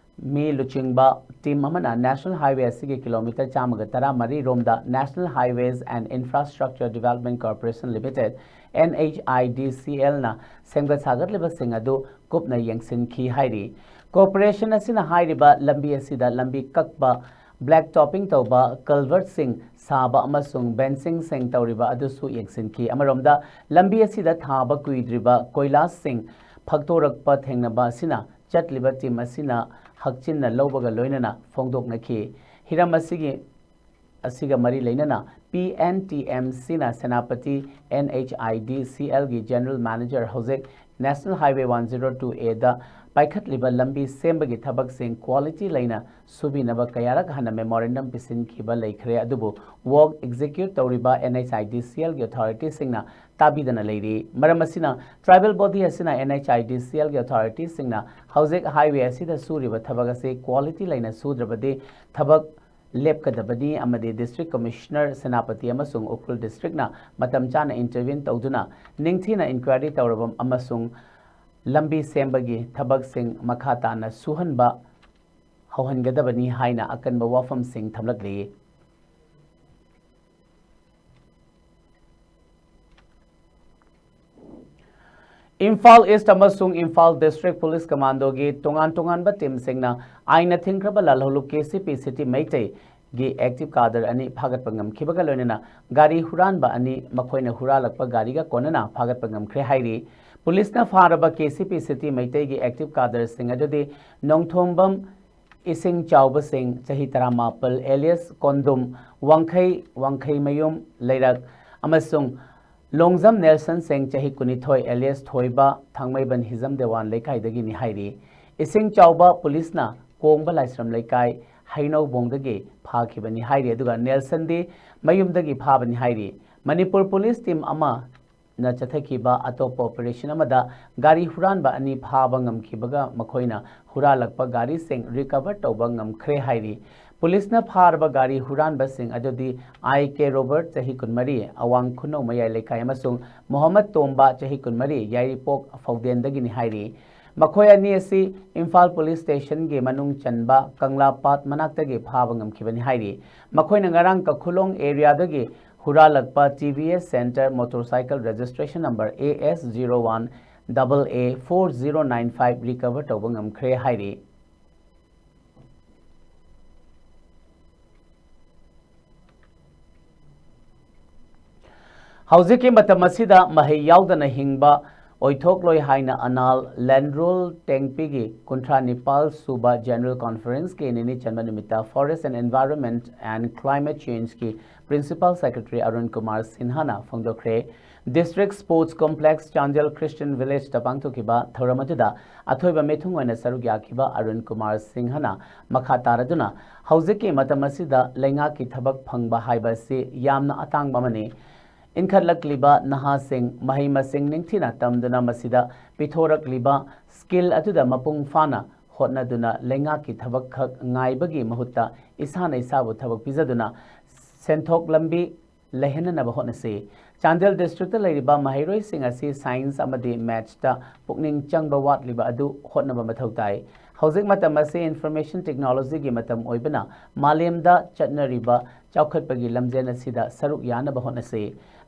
ꯃꯤ ꯂꯨꯆꯤꯡꯕ ꯇꯤꯝ ꯑꯃꯅ ꯅꯦꯁꯅꯦꯜ ꯍꯥꯏꯋꯦ ꯑꯁꯤꯒꯤ ꯀꯤꯂꯣꯃꯤꯇꯔ ꯆꯥꯝꯃꯒ ꯇꯔꯥꯃꯔꯤ ꯔꯣꯝꯗ National Highways and Infrastructure Development Corporation Limited, N H I D C L ꯅ ꯁꯦꯝꯒꯠ ꯁꯥꯒꯠꯂꯤꯕꯁꯤꯡ ꯑꯗꯨ ꯀꯨꯞꯅ ꯌꯦꯡꯁꯤꯟꯈꯤ ꯍꯥꯏꯔꯤ꯫ ꯀꯣꯔꯄꯣꯔꯦꯁꯟ ꯑꯁꯤꯅ ꯍꯥꯏꯔꯤꯕ ꯂꯝꯕꯤ ꯑꯁꯤꯗ ꯂꯝꯕꯤ ꯀꯛꯄ black topping ꯇꯧꯕ, culvertꯁꯤꯡ ꯁꯥꯕ ꯑꯃꯁꯨꯡ benchingꯁꯤꯡ ꯇꯧꯔꯤꯕ ꯑꯗꯨꯁꯨ ꯌꯦꯡꯁꯤꯟꯈꯤ꯫ ꯑꯃꯔꯣꯝꯗ, ꯂꯝꯕꯤ ꯑꯁꯤꯗ ꯊꯥꯕ ꯀꯨꯏꯗ꯭ꯔꯤꯕ ꯀꯣꯏꯂꯥꯁꯁꯤꯡ ꯐꯛꯇꯣꯔꯛꯄ ꯊꯦꯡꯅꯕ ꯑꯁꯤꯅ ꯆꯠꯂꯤꯕ team ꯑꯁꯤꯅ ꯍꯛꯆꯤꯟꯅ ꯂꯧꯕꯒ ꯂꯣꯏꯅꯅ ꯐꯣꯡꯗꯣꯛꯅꯈꯤ꯫ ꯍꯤꯔꯝ ꯑꯁꯤꯒꯤ ꯑꯁꯤꯒ ꯃꯔꯤ ꯂꯩꯅꯅ, P N T M Cꯅ Senapati N H I D C Lꯒꯤ General Manager ꯍꯧꯖꯤꯛ National Highway one zero two Aꯗ ꯄꯥꯏꯈꯠꯂꯤꯕ ꯂꯝꯕꯤ ꯁꯦꯝꯕꯒꯤ ꯊꯕꯛꯁꯤꯡ quality ꯂꯩꯅ ꯁꯨꯕꯤꯅꯕ ꯀꯌꯥꯔꯛ ꯍꯟꯅ memorandum ꯄꯤꯁꯤꯟꯈꯤꯕ ꯂꯩꯈ꯭ꯔꯦ, ꯑꯗꯨꯕꯨ work execute ꯇꯧꯔꯤꯕ N H I D C Lꯒꯤ authorityꯁꯤꯡꯅ ꯇꯥꯕꯤꯗꯅ ꯂꯩꯔꯤ꯫ ꯃꯔꯝ ꯑꯁꯤꯅ, tribal body ꯑꯁꯤꯅ N H I D C Lꯒꯤ authorityꯁꯤꯡꯅ ꯍꯧꯖꯤꯛ highway ꯑꯁꯤꯗ ꯁꯨꯔꯤꯕ ꯊꯕꯛ ꯑꯁꯤ quality ꯂꯩꯅ ꯁꯨꯗ꯭ꯔꯕꯗꯤ ꯊꯕꯛ ꯂꯦꯞꯀꯗꯕꯅꯤ ꯑꯃꯗꯤ District Commissioner ꯁꯦꯅꯥꯄꯇꯤ ꯑꯃꯁꯨꯡ ꯎꯈ꯭ꯔꯨꯜ districtꯅ ꯃꯇꯝ ꯆꯥꯅ intervene ꯇꯧꯗꯨꯅ ꯅꯤꯡꯊꯤꯅ inquiry ꯇꯧꯔꯕ ꯑꯃꯁꯨꯡ ꯂꯝꯕꯤ ꯁꯦꯝꯕꯒꯤ ꯊꯕꯛꯁꯤꯡ ꯃꯈꯥ ꯇꯥꯅ ꯁꯨꯍꯟꯕ ꯍꯧꯍꯟꯒꯗꯕꯅꯤ ꯍꯥꯏꯅ ꯑꯀꯟꯕ ꯋꯥꯐꯝꯁꯤꯡ ꯊꯝꯂꯛꯂꯤ꯫ ꯏꯝꯐꯥꯜ East ꯑꯃꯁꯨꯡ ꯏꯝꯐꯥꯜ District Police Commandoꯒꯤ ꯇꯣꯉꯥꯟ ꯇꯣꯉꯥꯟꯕ teamꯁꯤꯡꯅ ꯑꯥꯏꯟꯅ ꯊꯤꯡꯈ꯭ꯔꯕ ꯂꯥꯜꯍꯧꯂꯨꯞ K C P City ꯃꯩꯇꯩꯒꯤ active cadre ꯑꯅꯤ ꯐꯥꯒꯠꯄ ꯉꯝꯈꯤꯕꯒ ꯂꯣꯏꯅꯅ ꯒꯥꯔꯤ ꯍꯨꯔꯥꯟꯕ ꯑꯅꯤ ꯃꯈꯣꯏꯅ ꯍꯨꯔꯥꯜꯂꯛꯄ ꯒꯥꯔꯤꯒ ꯀꯣꯟꯅꯅ ꯐꯥꯒꯠꯄ ꯉꯝꯈ꯭ꯔꯦ ꯍꯥꯏꯔꯤ꯫ Policeꯅ ꯐꯥꯔꯕ K C P City ꯃꯩꯇꯩꯒꯤ active cadreꯁꯤꯡ ꯑꯗꯨꯗꯤ ꯅꯣꯡꯊꯣꯝꯕꯝ ꯏꯁꯤꯡ ꯆꯥꯎꯕꯁꯤꯡ, ꯆꯍꯤ ꯇꯔꯥꯃꯥꯄꯜ, alias ꯀꯣꯟꯗꯨꯝ, ꯋꯥꯡꯈꯩ, ꯋꯥꯡꯈꯩꯃꯌꯨꯝ ꯂꯩꯔꯛ, ꯑꯃꯁꯨꯡ ꯂꯣꯡꯖꯝ ꯅꯦꯜꯁꯟ ꯁꯤꯡ, ꯆꯍꯤ ꯀꯨꯟꯅꯤꯊꯣꯏ, alias ꯊꯣꯏꯕ, ꯊꯥꯡꯃꯩꯕꯟ ꯍꯤꯖꯝ ꯗꯦꯋꯥꯟ ꯂꯩꯀꯥꯏꯗꯒꯤꯅꯤ ꯍꯥꯏꯔꯤ꯫ ꯏꯁꯤꯡ ꯆꯥꯎꯕ ꯄꯨꯂꯤꯁꯅ ꯀꯣꯡꯕ ꯂꯥꯏꯁ꯭ꯔꯝ ꯂꯩꯀꯥꯏ ꯍꯩꯅꯧꯕꯣꯡꯗꯒꯤ ꯐꯥꯈꯤꯕꯅꯤ ꯍꯥꯏꯔꯤ, ꯑꯗꯨꯒ ꯅꯦꯜꯁꯟꯗꯤ ꯃꯌꯨꯝꯗꯒꯤ ꯐꯥꯕꯅꯤ ꯍꯥꯏꯔꯤ꯫ ꯃꯅꯤꯄꯨꯔ ꯄꯨꯂꯤꯁ team ꯑꯃ ꯅ ꯆꯠꯊꯈꯤꯕ ꯑꯇꯣꯞꯄ operation ꯑꯃꯗ ꯒꯥꯔꯤ ꯍꯨꯔꯥꯟꯕ ꯑꯅꯤ ꯐꯥꯕ ꯉꯝꯈꯤꯕꯒ ꯃꯈꯣꯏꯅ ꯍꯨꯔꯥꯜꯂꯛꯄ ꯒꯥꯔꯤꯁꯤꯡ recover ꯇꯧꯕ ꯉꯝꯈ꯭ꯔꯦ ꯍꯥꯏꯔꯤ꯫ ꯄꯨꯂꯤꯁꯅ ꯐꯥꯔꯕ ꯒꯥꯔꯤ ꯍꯨꯔꯥꯟꯕꯁꯤꯡ ꯑꯗꯨꯗꯤ I K Robert, ꯆꯍꯤ ꯀꯨꯟꯃꯔꯤ, ꯑꯋꯥꯡ ꯈꯨꯅꯧ ꯃꯌꯥꯏ ꯂꯩꯀꯥꯏ, ꯑꯃꯁꯨꯡ ꯃꯣꯍꯝꯃꯗ ꯇꯣꯝꯕ, ꯆꯍꯤ ꯀꯨꯟꯃꯔꯤ, ꯌꯥꯏꯔꯤꯄꯣꯛ ꯐꯧꯗꯦꯟꯗꯒꯤꯅꯤ ꯍꯥꯏꯔꯤ꯫ ꯃꯈꯣꯏ ꯑꯅꯤ ꯑꯁꯤ ꯏꯝꯐꯥꯜ ꯄꯨꯂꯤꯁ ꯁ꯭ꯇꯦꯁꯟꯒꯤ ꯃꯅꯨꯡ ꯆꯟꯕ ꯀꯪꯂꯥ ꯄꯥꯠ ꯃꯅꯥꯛꯇꯒꯤ ꯐꯥꯕ ꯉꯝꯈꯤꯕꯅꯤ ꯍꯥꯏꯔꯤ꯫ ꯃꯈꯣꯏꯅ ꯉꯔꯥꯡ ꯀꯈꯨꯂꯣꯡ areaꯗꯒꯤ ꯍꯨꯔꯥꯜꯂꯛꯄ T V S Center motorcycle registration number A S zero one double A four zero nine five recover ꯇꯧꯕ ꯉꯝꯈ꯭ꯔꯦ ꯍꯥꯏꯔꯤ꯫ ꯍꯧꯖꯤꯛꯀꯤ ꯃꯇꯝ ꯑꯁꯤꯗ ꯃꯍꯩ ꯌꯥꯎꯗꯅ ꯍꯤꯡꯕ ꯑꯣꯏꯊꯣꯛꯂꯣꯏ ꯍꯥꯏꯅ ꯑꯅꯥꯜ ꯂꯦꯟꯔꯨꯜ ꯇꯦꯡꯄꯤꯒꯤ ꯀꯨꯟꯊ꯭ꯔꯥ ꯅꯤꯄꯥꯜ ꯁꯨꯕ General Conferenceꯀꯤ ꯅꯤꯅꯤ ꯆꯟꯕ ꯅꯨꯃꯤꯠꯇ Forest and Environment and Climate Changeꯀꯤ Principal Secretary Arun Kumar ꯁꯤꯟꯍꯥꯅ ꯐꯣꯡꯗꯣꯛꯈ꯭ꯔꯦ꯫ District Sports Complex Chandel Christian Villageꯇ ꯄꯥꯡꯊꯣꯛꯈꯤꯕ ꯊꯧꯔꯝ ꯑꯗꯨꯗ ꯑꯊꯣꯏꯕ ꯃꯤꯊꯨꯡ ꯑꯣꯏꯅ ꯁꯔꯨꯛ ꯌꯥꯈꯤꯕ ꯑꯔꯨꯟ ꯀꯨꯃꯥꯔ ꯁꯤꯡꯍꯅ ꯃꯈꯥ ꯇꯥꯔꯗꯨꯅ, ꯍꯧꯖꯤꯛꯀꯤ ꯃꯇꯝ ꯑꯁꯤꯗ ꯂꯩꯉꯥꯛꯀꯤ ꯊꯕꯛ ꯐꯪꯕ ꯍꯥꯏꯕ ꯑꯁꯤ ꯌꯥꯝꯅ ꯑꯇꯥꯡꯕ ꯑꯃꯅꯤ꯫ ꯏꯟꯈꯠꯂꯛꯂꯤꯕ ꯅꯍꯥꯁꯤꯡ ꯃꯍꯩ ꯃꯁꯤꯡ ꯅꯤꯡꯊꯤꯅ ꯇꯝꯗꯨꯅ ꯃꯁꯤꯗ ꯄꯤꯊꯣꯔꯛꯂꯤꯕ skill ꯑꯗꯨꯗ ꯃꯄꯨꯡ ꯐꯥꯅ ꯍꯣꯠꯅꯗꯨꯅ ꯂꯩꯉꯥꯛꯀꯤ ꯊꯕꯛ ꯈꯛ ꯉꯥꯏꯕꯒꯤ ꯃꯍꯨꯠꯇ ꯏꯁꯥꯅ ꯏꯁꯥꯕꯨ ꯊꯕꯛ ꯄꯤꯖꯗꯨꯅ ꯁꯦꯟꯊꯣꯛ ꯂꯝꯕꯤ ꯂꯩꯍꯟꯅꯅꯕ ꯍꯣꯠꯅꯁꯤ꯫ ꯆꯥꯟꯗꯦꯜ districtꯇ ꯂꯩꯔꯤꯕ ꯃꯍꯩꯔꯣꯏꯁꯤꯡ ꯑꯁꯤ science ꯑꯃꯗꯤ mathsꯇ ꯄꯨꯛꯅꯤꯡ ꯆꯪꯕ ꯋꯥꯠꯂꯤꯕ ꯑꯗꯨ ꯍꯣꯠꯅꯕ ꯃꯊꯧ ꯇꯥꯏ꯫ ꯍꯧꯖꯤꯛ ꯃꯇꯝ ꯑꯁꯤ information technologyꯒꯤ ꯃꯇꯝ ꯑꯣꯏꯕꯅ ꯃꯥꯂꯦꯝꯗ ꯆꯠꯅꯔꯤꯕ ꯆꯥꯎꯈꯠꯄꯒꯤ ꯂꯝꯖꯦꯜ ꯑꯁꯤꯗ ꯁꯔꯨꯛ ꯌꯥꯅꯕ ꯍꯣꯠꯅꯁꯤ꯫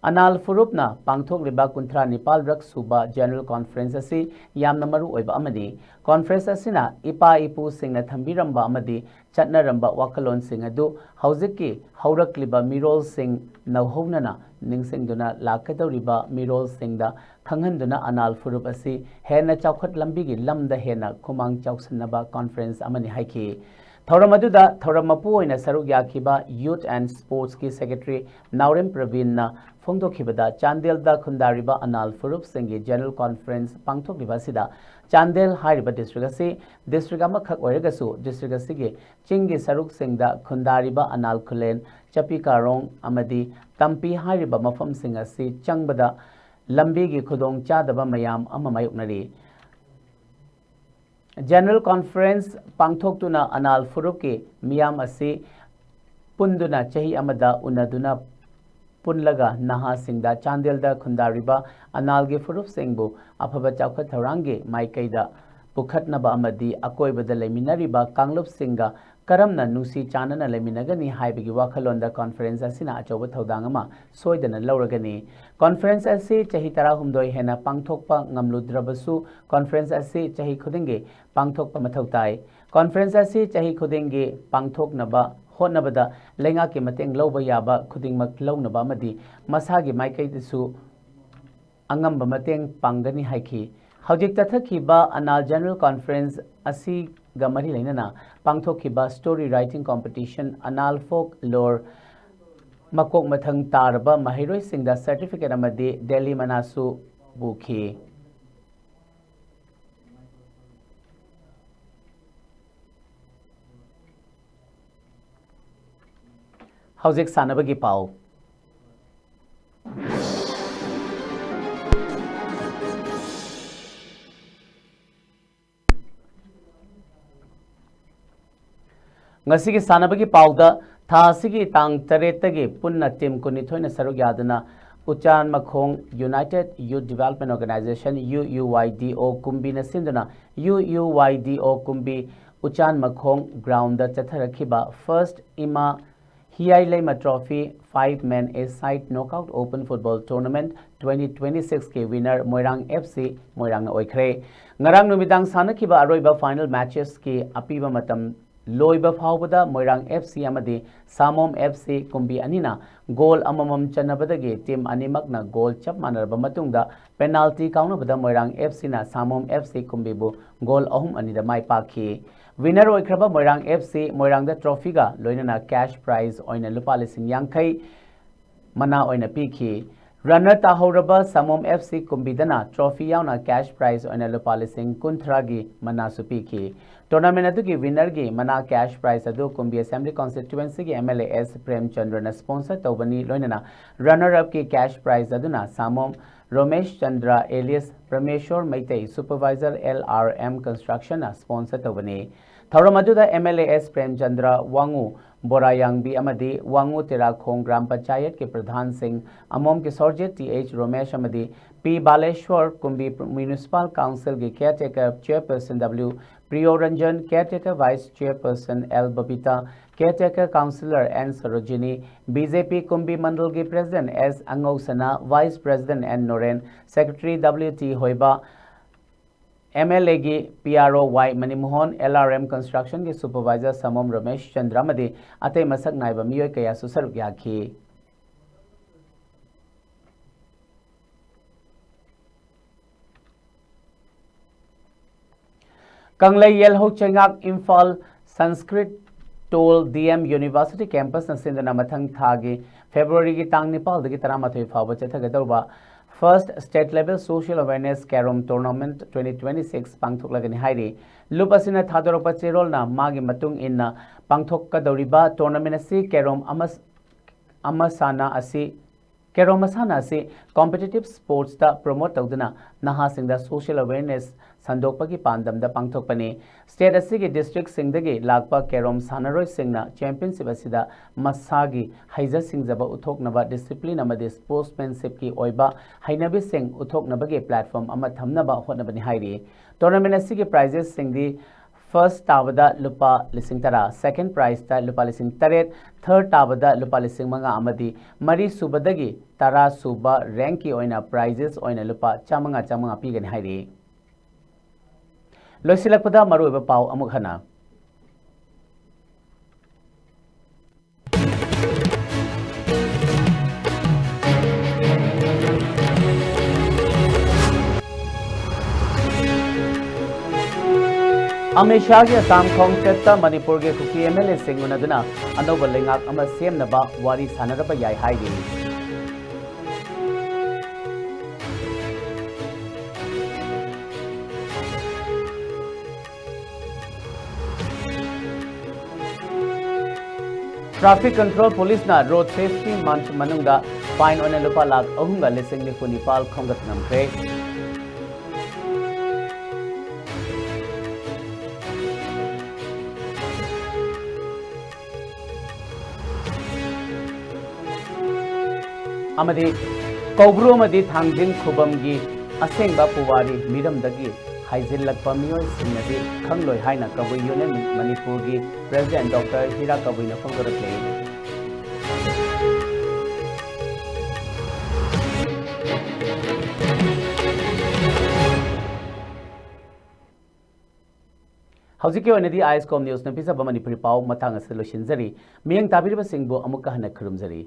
ꯑꯅꯥꯜ ꯐꯨꯔꯨꯞꯅ ꯄꯥꯡꯊꯣꯛꯂꯤꯕ ꯀꯨꯟꯊ꯭ꯔꯥ ꯅꯤꯄꯥꯜꯔꯛ ꯁꯨꯕ General Conference ꯑꯁꯤ ꯌꯥꯝꯅ ꯃꯔꯨ ꯑꯣꯏꯕ ꯑꯃꯅꯤ꯫ Conference ꯑꯁꯤꯅ ꯏꯄꯥ ꯏꯄꯨꯁꯤꯡꯅ ꯊꯝꯕꯤꯔꯝꯕ ꯑꯃꯗꯤ ꯆꯠꯅꯔꯝꯕ ꯋꯥꯈꯜꯂꯣꯟꯁꯤꯡ ꯑꯗꯨ ꯍꯧꯖꯤꯛꯀꯤ ꯍꯧꯔꯛꯂꯤꯕ ꯃꯤꯔꯣꯜꯁꯤꯡ ꯅꯧꯍꯧꯅꯅ ꯅꯤꯡꯁꯤꯡꯗꯨꯅ ꯂꯥꯛꯀꯗꯧꯔꯤꯕ ꯃꯤꯔꯣꯜꯁꯤꯡꯗ ꯈꯪꯍꯟꯗꯨꯅ ꯑꯅꯥꯜ ꯐꯨꯔꯨꯞ ꯑꯁꯤ ꯍꯦꯟꯅ ꯆꯥꯎꯈꯠ ꯂꯝꯕꯤꯒꯤ ꯂꯝꯗ ꯍꯦꯟꯅ ꯈꯨꯃꯥꯡ ꯆꯥꯎꯁꯤꯟꯅꯕ conference ꯑꯃꯅꯤ ꯍꯥꯏꯈꯤ꯫ ꯊꯧꯔꯝ ꯑꯗꯨꯗ ꯊꯧꯔꯝ ꯃꯄꯨ ꯑꯣꯏꯅ ꯁꯔꯨꯛ ꯌꯥꯈꯤꯕ Youth and Sportsꯀꯤ Secretary ꯅꯥꯎꯔꯦꯝ ꯄ꯭ꯔꯕꯤꯟꯅ ꯐꯣꯡꯗꯣꯛꯈꯤꯕꯗ, ꯆꯥꯟꯗꯦꯜꯗ ꯈꯨꯟꯗꯥꯔꯤꯕ ꯑꯅꯥꯜ ꯐꯨꯔꯨꯞꯁꯤꯡꯒꯤ General Conference ꯄꯥꯡꯊꯣꯛꯂꯤꯕ ꯑꯁꯤꯗ ꯆꯥꯟꯗꯦꯜ ꯍꯥꯏꯔꯤꯕ district ꯑꯁꯤ district ꯑꯃꯈꯛ ꯑꯣꯏꯔꯒꯁꯨ district ꯑꯁꯤꯒꯤ ꯆꯤꯡꯒꯤ ꯁꯔꯨꯛꯁꯤꯡꯗ ꯈꯨꯟꯗꯥꯔꯤꯕ ꯑꯅꯥꯜ ꯈꯨꯂꯦꯟ, ꯆꯄꯤ ꯀꯥꯔꯣꯡ ꯑꯃꯗꯤ ꯇꯝꯄꯤ ꯍꯥꯏꯔꯤꯕ ꯃꯐꯝꯁꯤꯡ ꯑꯁꯤ ꯆꯪꯕꯗ ꯂꯝꯕꯤꯒꯤ ꯈꯨꯗꯣꯡ ꯆꯥꯗꯕ ꯃꯌꯥꯝ ꯑꯃ ꯃꯥꯌꯣꯛꯅꯔꯤ꯫ General Conference ꯄꯥꯡꯊꯣꯛꯇꯨꯅ ꯑꯅꯥꯜ ꯐꯨꯔꯨꯞꯀꯤ ꯃꯤꯌꯥꯝ ꯑꯁꯤ ꯄꯨꯟꯗꯨꯅ ꯆꯍꯤ ꯑꯃꯗ ꯎꯅꯗꯨꯅ ꯄꯨꯜꯂꯒ ꯅꯍꯥꯁꯤꯡꯗ ꯆꯥꯟꯗꯦꯜꯗ ꯈꯨꯟꯗꯥꯔꯤꯕ ꯑꯅꯥꯜꯒꯤ ꯐꯨꯔꯨꯞꯁꯤꯡꯕꯨ ꯑꯐꯕ ꯆꯥꯎꯈꯠ ꯊꯧꯔꯥꯡꯒꯤ ꯃꯥꯏꯀꯩꯗ ꯄꯨꯈꯠꯅꯕ ꯑꯃꯗꯤ ꯑꯀꯣꯏꯕꯗ ꯂꯩꯃꯤꯟꯅꯔꯤꯕ ꯀꯥꯡꯂꯨꯞꯁꯤꯡꯒ ꯀꯔꯝꯅ ꯅꯨꯡꯁꯤ ꯆꯥꯟꯅꯅ ꯂꯩꯃꯤꯟꯅꯒꯅꯤ ꯍꯥꯏꯕꯒꯤ ꯋꯥꯈꯜꯂꯣꯟꯗ conference ꯑꯁꯤꯅ ꯑꯆꯧꯕ ꯊꯧꯗꯥꯡ ꯑꯃ ꯁꯣꯏꯗꯅ ꯂꯧꯔꯒꯅꯤ꯫ Conference ꯑꯁꯤ ꯆꯍꯤ ꯇꯔꯥꯍꯨꯝꯗꯣꯏ ꯍꯦꯟꯅ ꯄꯥꯡꯊꯣꯛꯄ ꯉꯝꯂꯨꯗ꯭ꯔꯕꯁꯨ, conference ꯑꯁꯤ ꯆꯍꯤ ꯈꯨꯗꯤꯡꯒꯤ ꯄꯥꯡꯊꯣꯛꯄ ꯃꯊꯧ ꯇꯥꯏ꯫ Conference ꯑꯁꯤ ꯆꯍꯤ ꯈꯨꯗꯤꯡꯒꯤ ꯄꯥꯡꯊꯣꯛꯅꯕ ꯍꯣꯠꯅꯕꯗ ꯂꯩꯉꯥꯛꯀꯤ ꯃꯇꯦꯡ ꯂꯧꯕ ꯌꯥꯕ ꯈꯨꯗꯤꯡꯃꯛ ꯂꯧꯅꯕ ꯑꯃꯗꯤ ꯃꯁꯥꯒꯤ ꯃꯥꯏꯀꯩꯗꯁꯨ ꯑꯉꯝꯕ ꯃꯇꯦꯡ ꯄꯥꯡꯒꯅꯤ ꯍꯥꯏꯈꯤ꯫ ꯍꯧꯖꯤꯛ ꯆꯠꯊꯈꯤꯕ ꯑꯅꯥꯜ ꯖꯦꯅꯔꯦꯜ ꯀꯣꯟꯐꯔꯦꯟꯁ ꯑꯁꯤꯒ ꯃꯔꯤ ꯂꯩꯅꯅ ꯄꯥꯡꯊꯣꯛꯈꯤꯕ ꯁ꯭ꯇꯣꯔꯤ ꯔꯥꯏꯇꯤꯡ ꯀꯣꯝꯄꯤꯇꯤꯁꯟ ꯑꯅꯥꯜ ꯐꯣꯛ ꯂꯣꯔ ꯃꯀꯣꯛ ꯃꯊꯪ ꯇꯥꯔꯕ ꯃꯍꯩꯔꯣꯏꯁꯤꯡꯗ ꯁꯔꯇꯤꯐꯤꯀꯦꯠ ꯑꯃꯗꯤ ꯗꯦꯜꯂꯤ ꯃꯅꯥꯁꯨ ꯄꯨꯈꯤ꯫ ꯍꯧꯖꯤꯛ ꯁꯥꯟꯅꯕꯒꯤ ꯄꯥꯎ꯫ ꯉꯁꯤꯒꯤ ꯁꯥꯟꯅꯕꯒꯤ ꯄꯥꯎꯗ, ꯊꯥ ꯑꯁꯤꯒꯤ ꯇꯥꯡ ꯇꯔꯦꯠꯇꯒꯤ ꯄꯨꯟꯅ ꯇꯤꯝ ꯀꯨꯟꯅꯤꯊꯣꯏꯅ ꯁꯔꯨꯛ ꯌꯥꯗꯨꯅ ꯎꯆꯥꯟ ꯃꯈꯣꯡ United Youth Development Organization, U U Y D O, ꯀꯨꯝꯕꯤꯅ ꯁꯤꯟꯗꯨꯅ U U Y D O ꯀꯨꯝꯕꯤ ꯎꯆꯥꯟ ꯃꯈꯣꯡ ꯒ꯭ꯔꯥꯎꯟꯗ ꯆꯠꯊꯔꯛꯈꯤꯕ ꯐꯥꯔꯁ ꯏꯃꯥ ꯍꯤꯌꯥꯏ ꯂꯩꯃ trophy five man a side knockout open football tournament twenty twenty six ꯀꯤ ꯋꯤꯅꯔ ꯃꯣꯏꯔꯥꯡ F C ꯃꯣꯏꯔꯥꯡꯅ ꯑꯣꯏꯈ꯭ꯔꯦ꯫ ꯉꯔꯥꯡ ꯅꯨꯃꯤꯗꯥꯡ ꯁꯥꯟꯅꯈꯤꯕ ꯑꯔꯣꯏꯕ final ꯃꯦꯆꯦꯁꯀꯤ ꯑꯄꯤꯕ ꯃꯇꯝ ꯂꯣꯏꯕ ꯐꯥꯎꯕꯗ ꯃꯣꯏꯔꯥꯡ F C ꯑꯃꯗꯤ ꯁꯥꯃꯣꯝ F C ꯀꯨꯝꯕꯤ ꯑꯅꯤꯅ ꯒꯣꯜ ꯑꯃꯃꯝ ꯆꯟꯅꯕꯗꯒꯤ ꯇꯤꯝ ꯑꯅꯤꯃꯛꯅ ꯒꯣꯜ ꯆꯞ ꯃꯥꯟꯅꯔꯕ ꯃꯇꯨꯡꯗ ꯄꯦꯅꯥꯜꯇꯤ ꯀꯥꯎꯅꯕꯗ ꯃꯣꯏꯔꯥꯡ F C ꯅ ꯁꯥꯃꯣꯝ F C ꯀꯨꯝꯕꯤꯕꯨ ꯒꯣꯜ ꯑꯍꯨꯝ ꯑꯅꯤꯗ ꯃꯥꯏ ꯄꯥꯛꯈꯤ꯫ ꯋꯤꯅꯔ ꯑꯣꯏꯈ꯭ꯔꯕ ꯃꯣꯏꯔꯥꯡ F C ꯃꯣꯏꯔꯥꯡꯗ ꯇ꯭ꯔꯣꯐꯤꯒ ꯂꯣꯏꯅꯅ ꯀꯦꯁ ꯄ꯭ꯔꯥꯏꯖ ꯑꯣꯏꯅ ꯂꯨꯄꯥ ꯂꯤꯁꯤꯡ ꯌꯥꯡꯈꯩ ꯃꯅꯥ ꯑꯣꯏꯅ ꯄꯤꯈꯤ꯫ ꯔꯟꯅꯔ ꯇꯥꯍꯧꯔꯕ ꯁꯥꯃꯣꯝ F C ꯀꯨꯝꯕꯤꯗꯅ ꯇ꯭ꯔꯣꯐꯤ ꯌꯥꯎꯅ ꯀꯦꯁ ꯄ꯭ꯔꯥꯏꯖ ꯑꯣꯏꯅ ꯂꯨꯄꯥ ꯂꯤꯁꯤꯡ ꯀꯨꯟꯊ꯭ꯔꯥꯒꯤ ꯃꯅꯥꯁꯨ ꯄꯤꯈꯤ꯫ ꯇꯣꯔꯅꯥꯃꯦꯟ ꯑꯗꯨꯒꯤ ꯋꯤꯅꯔꯒꯤ ꯃꯅꯥ ꯀꯦꯁ ꯄ꯭ꯔꯥꯏꯖ ꯑꯗꯨ ꯀꯨꯝꯕꯤ ꯑꯦꯁꯦꯝꯕ꯭ꯂꯤ ꯀꯣꯟꯁꯇꯤꯇ꯭ꯋꯦꯟꯁꯤꯒꯤ M L A S ꯄ꯭ꯔꯦꯝꯆꯟꯗ꯭ꯔꯅ ꯁ꯭ꯄꯣꯟꯁꯔ ꯇꯧꯕꯅꯤ, ꯂꯣꯏꯅꯅ ꯔꯟꯅꯔ ꯑꯞꯀꯤ ꯀꯦꯁ ꯄ꯭ꯔꯥꯏꯖ ꯑꯗꯨꯅ Samom Romesh Chandra alias Prameshwar Meitei, supervisor L R M Construction ꯅ ꯁ꯭ꯄꯣꯟꯁꯔ ꯇꯧꯕꯅꯤ꯫ ꯊꯧꯔꯝ ꯑꯗꯨꯗ M L A S Premchandra, ꯋꯥꯉꯨ ꯕꯣꯔꯥꯌꯥꯡꯕꯤ ꯑꯃꯗꯤ ꯋꯥꯉꯨ ꯇꯦꯔꯥꯈꯣꯡ ꯒ꯭ꯔꯥꯝ ꯄꯟꯆꯥꯌꯠꯀꯤ ꯄ꯭ꯔꯙꯥꯟꯁꯤꯡ ꯑꯃꯣꯝ ꯀꯤꯁꯣꯔꯖꯤꯠ, T H ꯔꯣꯃꯦꯁ ꯑꯃꯗꯤ P ꯕꯥꯂꯦꯁꯣꯔ, ꯀꯨꯝꯕꯤ ꯃ꯭ꯌꯨꯅꯤꯁꯤꯄꯥꯜ ꯀꯥꯎꯟꯁꯤꯜꯒꯤ caretaker chairperson W Priyoranjan, caretaker vice chairperson L Babita, caretaker councillor N Sarojini, B J P Kumbi ꯃꯟꯗꯜꯒꯤ president S Angousana, vice president N Noren, secretary W T ꯍꯣꯏꯕ, M L ꯑꯦꯒꯤ P R O Y Manimohan, L R M ꯀꯟꯁꯇ꯭ꯔꯛꯁꯟꯒꯤ supervisor Samom Ramesh Chandra ꯑꯃꯗꯤ ꯑꯇꯩ ꯃꯁꯛ ꯅꯥꯏꯕ ꯃꯤꯑꯣꯏ ꯀꯌꯥꯁꯨ ꯁꯔꯨꯛ ꯌꯥꯈꯤ꯫ ꯀꯪꯂꯩ ꯌꯦꯜꯍꯧ ꯆꯩꯉꯥꯛ ꯏꯝꯐꯥꯜ ꯁꯪꯁꯀ꯭ꯔꯤꯠ ꯇꯣꯜ ꯗꯤ ꯑꯦꯝ ꯌꯨꯅꯤꯚꯔꯁꯤꯇꯤ ꯀꯦꯝꯄꯁꯅ ꯁꯤꯟꯗꯨꯅ ꯃꯊꯪ ꯊꯥꯒꯤ ꯐꯦꯕ꯭ꯔꯨꯋꯥꯔꯤꯒꯤ ꯇꯥꯡ ꯅꯤꯄꯥꯜꯗꯒꯤ ꯇꯔꯥꯃꯥꯊꯣꯏ ꯐꯥꯎꯕ ꯆꯠꯊꯒꯗꯧꯕ First State Level Social Awareness Carrom Tournament twenty twenty-six ꯄꯥꯡꯊꯣꯛꯂꯒꯅꯤ ꯍꯥꯏꯔꯤ꯫ ꯂꯨꯞ ꯑꯁꯤꯅ ꯊꯥꯗꯣꯔꯛꯄ ꯆꯦꯔꯣꯜꯅ ꯃꯥꯒꯤ ꯃꯇꯨꯡ ꯏꯟꯅ ꯄꯥꯡꯊꯣꯛꯀꯗꯧꯔꯤꯕ tournament ꯑꯁꯤ ꯀꯦꯔꯣꯝ ꯑꯃ, ꯑꯃ ꯁꯥꯟꯅ ꯑꯁꯤ ꯀꯦꯔꯣꯝ ꯃꯁꯥꯟꯅ ꯑꯁꯤ competitive sportsꯇ promote ꯇꯧꯗꯨꯅ ꯅꯍꯥꯁꯤꯡꯗ social awareness ꯁꯟꯗꯣꯛꯄꯒꯤ ꯄꯥꯟꯗꯝꯗ ꯄꯥꯡꯊꯣꯛꯄꯅꯤ꯫ State ꯑꯁꯤꯒꯤ districtꯁꯤꯡꯗꯒꯤ ꯂꯥꯛꯄ ꯀꯦꯔꯣꯝ ꯁꯥꯟꯅꯔꯣꯏꯁꯤꯡꯅ championship ꯑꯁꯤꯗ ꯃꯁꯥꯒꯤ ꯍꯩꯖ ꯁꯤꯡꯖꯕ ꯎꯠꯊꯣꯛꯅꯕ, discipline ꯑꯃꯗꯤ sportsmanshipꯀꯤ ꯑꯣꯏꯕ ꯍꯩꯅꯕꯤꯁꯤꯡ ꯎꯠꯊꯣꯛꯅꯕꯒꯤ platform ꯑꯃ ꯊꯝꯅꯕ ꯍꯣꯠꯅꯕꯅꯤ ꯍꯥꯏꯔꯤ꯫ Tournament ꯑꯁꯤꯒꯤ prizesꯁꯤꯡꯗꯤ first ꯇꯥꯕꯗ ꯂꯨꯄꯥ ꯂꯤꯁꯤꯡ ꯇꯔꯥ, second prizeꯇ ꯂꯨꯄꯥ ꯂꯤꯁꯤꯡ ꯇꯔꯦꯠ, third ꯇꯥꯕꯗ ꯂꯨꯄꯥ ꯂꯤꯁꯤꯡ ꯃꯉꯥ ꯑꯃꯗꯤ ꯃꯔꯤ ꯁꯨꯕꯗꯒꯤ ꯇꯔꯥ ꯁꯨꯕ rankꯀꯤ ꯑꯣꯏꯅ prizes ꯑꯣꯏꯅ ꯂꯨꯄꯥ ꯆꯥꯝꯃꯉꯥ ꯆꯥꯝꯃꯉꯥ ꯄꯤꯒꯅꯤ ꯍꯥꯏꯔꯤ꯫ ꯂꯣꯏꯁꯤꯜꯂꯛꯄꯗ ꯃꯔꯨꯑꯣꯏꯕ ꯄꯥꯎ ꯑꯃꯨꯛ ꯍꯟꯅ꯫ ꯑꯃꯤꯠ ꯁꯥꯍꯒꯤ ꯑꯁꯥꯝ ꯈꯣꯡꯆꯠꯇ ꯃꯅꯤꯄꯨꯔꯒꯤ ꯀꯨꯀꯤ ꯑꯦꯝ ꯑꯦꯜ ꯑꯦꯁꯤꯡ ꯎꯅꯗꯨꯅ ꯑꯅꯧꯕ ꯂꯩꯉꯥꯛ ꯑꯃ ꯁꯦꯝꯅꯕ ꯋꯥꯔꯤ ꯁꯥꯟꯅꯔꯕ ꯌꯥꯏ ꯍꯥꯏꯔꯤ꯫ Traffic Control Policeꯅ Road Safety Month ꯃꯅꯨꯡꯗ fine ꯑꯣꯏꯅ ꯂꯨꯄꯥ ꯂꯥꯈ ꯑꯍꯨꯝꯒ ꯂꯤꯁꯤꯡ ꯅꯤꯐꯨ ꯅꯤꯄꯥꯜ ꯈꯣꯝꯒꯠ ꯉꯝꯈ꯭ꯔꯦ꯫ ꯑꯃꯗꯤ ꯀꯧꯕ꯭ꯔꯨ ꯑꯃꯗꯤ ꯊꯥꯡꯖꯤꯡ ꯈꯨꯕꯝꯒꯤ ꯑꯁꯦꯡꯕ ꯄꯨꯋꯥꯔꯤ ꯃꯤꯔꯝꯗꯒꯤ ꯍꯥꯏꯖꯤꯜꯂꯛꯄ ꯃꯤꯑꯣꯏꯁꯤꯡꯅꯗꯤ ꯈꯪꯂꯣꯏ ꯍꯥꯏꯅ ꯀꯕꯨꯏ ꯌꯨꯅꯤꯌꯟ ꯃꯅꯤꯄꯨꯔꯒꯤ president Doctor ꯍꯤꯔꯥ ꯀꯕꯨꯏꯅ ꯐꯣꯡꯗꯣꯔꯛꯂꯤ꯫ ꯍꯧꯖꯤꯛꯀꯤ ꯑꯣꯏꯅꯗꯤ ꯑꯥꯏ ꯑꯦꯁ ꯀꯣꯝ ꯅ꯭ꯌꯨꯁꯅ ꯄꯤꯖꯕ ꯃꯅꯤꯄꯨꯔꯤ ꯄꯥꯎ ꯃꯇꯥꯡ ꯑꯁꯤꯗ ꯂꯣꯏꯁꯤꯟꯖꯔꯤ꯫ ꯃꯤꯠꯌꯦꯡ ꯇꯥꯕꯤꯔꯤꯕꯁꯤꯡꯕꯨ ꯑꯃꯨꯛꯀ ꯍꯟꯅ ꯈꯨꯔꯨꯝꯖꯔꯤ꯫